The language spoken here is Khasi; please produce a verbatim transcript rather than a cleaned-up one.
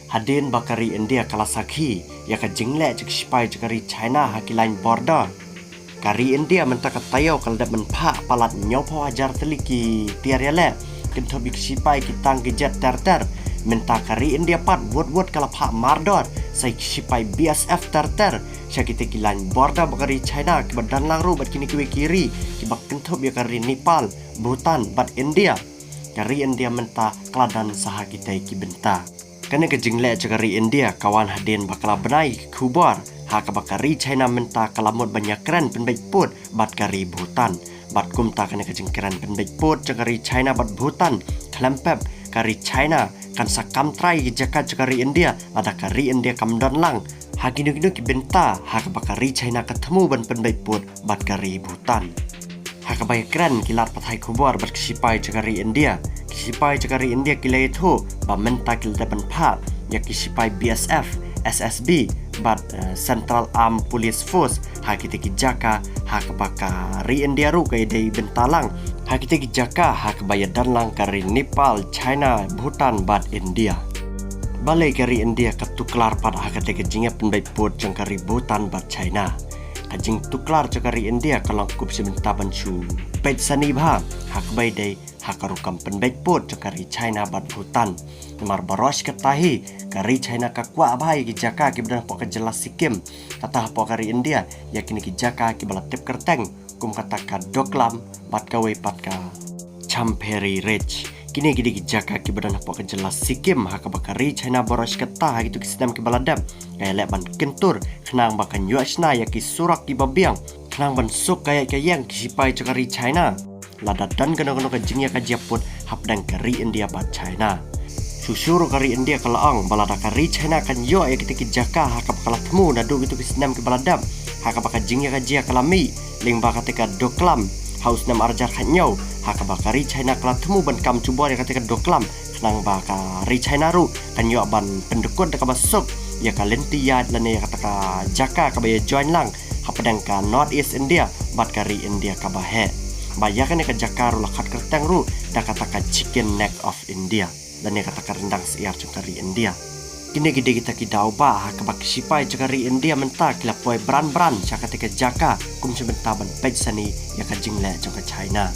Hadien ba ka ri India ka la sakhi ïa ka jingleh jong ki sipai jong ka ri China ha ki lain border, ka ri India mynta ka taïew ka la dep ban phah palat hynñiewphew hajar tylli ki tiar ïaleh, kynthup ïa ki sipai ki tank ki jet ter ter. Mynta ka ri India pat wut wut ka la phah mardor sa ïa ki sipai B S F ter ter sha kita ki lain border bad ka ri China, kiba don lang ruh bad kine kiwei ki ri kiba kynthup ïa ka ri Nepal, Bhutan bad India. Ka ri India mynta ka la don sa ha kita ki bynta. Kane ka jingleh jong ka ri India ka wan hadien ba ka la bnai ki khubor ha kaba ka ri China mynta ka la mut ban ïakren pynbeit pud bad ka ri Bhutan. Bad kumta kane ka jingkren pynbeit pud jong ka ri China bad Bhutan khlem pep, ka ri China kan sa kam trai ïa ki jaka jong ka ri India lada ka ri India kam don lang ha kino kino ki bynta ha kaba ka ri China ka thmu ban pynbeit pud bad ka ri Bhutan. Ha kaba ïakren ki lad pathai khubor bad ki sipai jong ka ri India, ki sipai jong ka ri India ki la ïathuh ba mynta ki la dep ban phah ïa ki sipai B S F, S S B bad, eh, Central Armed Police Force ha kita ki jaka ha kaba ka ri India ruh ka ïadei bynta lang ha kita ki jaka ha kaba ïadon lang ka ri Nepal, China, Bhutan bad India. Balei ka ri India ka tuklar pat ha kata ka jingïapynbeit pud jong ka ri Bhutan bad China? Ka jingtuklar jong ka ri India ka long kum shi bynta ban shu peit sani bha ha kaba ïadei ha ka rukom pynbeit pud jong ka ri China bad Bhutan. Namar baroh shi katta hi ka ri China ka kwah bha ïa ki jaka kiba don hapoh ka jylla Sikkim, kata hapoh ka ri India ïa kine ki jaka kiba la tip kyrteng kum kata ka Doklam bad kawei pat ka Champheri Ridge. Kine ki dei ki jaka kiba don hapoh ka jylla Sikkim ha kaba ka ri China baroh shi katta ha kito ki snem kiba la dep ka ïaleh ban kyntur khnang ba kan ïoh shna ïa ki surok kiba biang khnang ban suk ka ïaid ka ïeng ki sipai jong ka ri China lada don kano kano ka jingïakajia pud hapdeng ka ri India bad China. Shuh shuh ruh ka ri India ka la ong ba lada ka ri China kan ïoh ïa kita ki jaka ha kaba ka la thmu naduh kito ki snem kiba la dep ha kaba ka jingïakajia ka la mih lyngba kata ka Doklam ha u snem ar hajar khathynñiew, ha kaba ka ri China ka la thmu ban kam jubor ïa kata ka Doklam khnang ba ka ri China ruh kan ïoh ban pyndykut da kaba suk ïa ka lynti ïaid lane ïa kata ka jaka kaba ïa join lang hapdeng ka North East India bad ka ri India kaba heh. Ba ïa kane ka jaka ruh la khot kyrteng ruh da kata ka Chicken Neck of India lane kata ka ryndang syiar jong ka ri India. Kine ki dei kita ki daw ba ha kaba ki sipai jong ka ri India mynta ki la poi bran bran sha kata ka jaka kum shi bynta ban peit sani ïa ka jingleh jong ka China.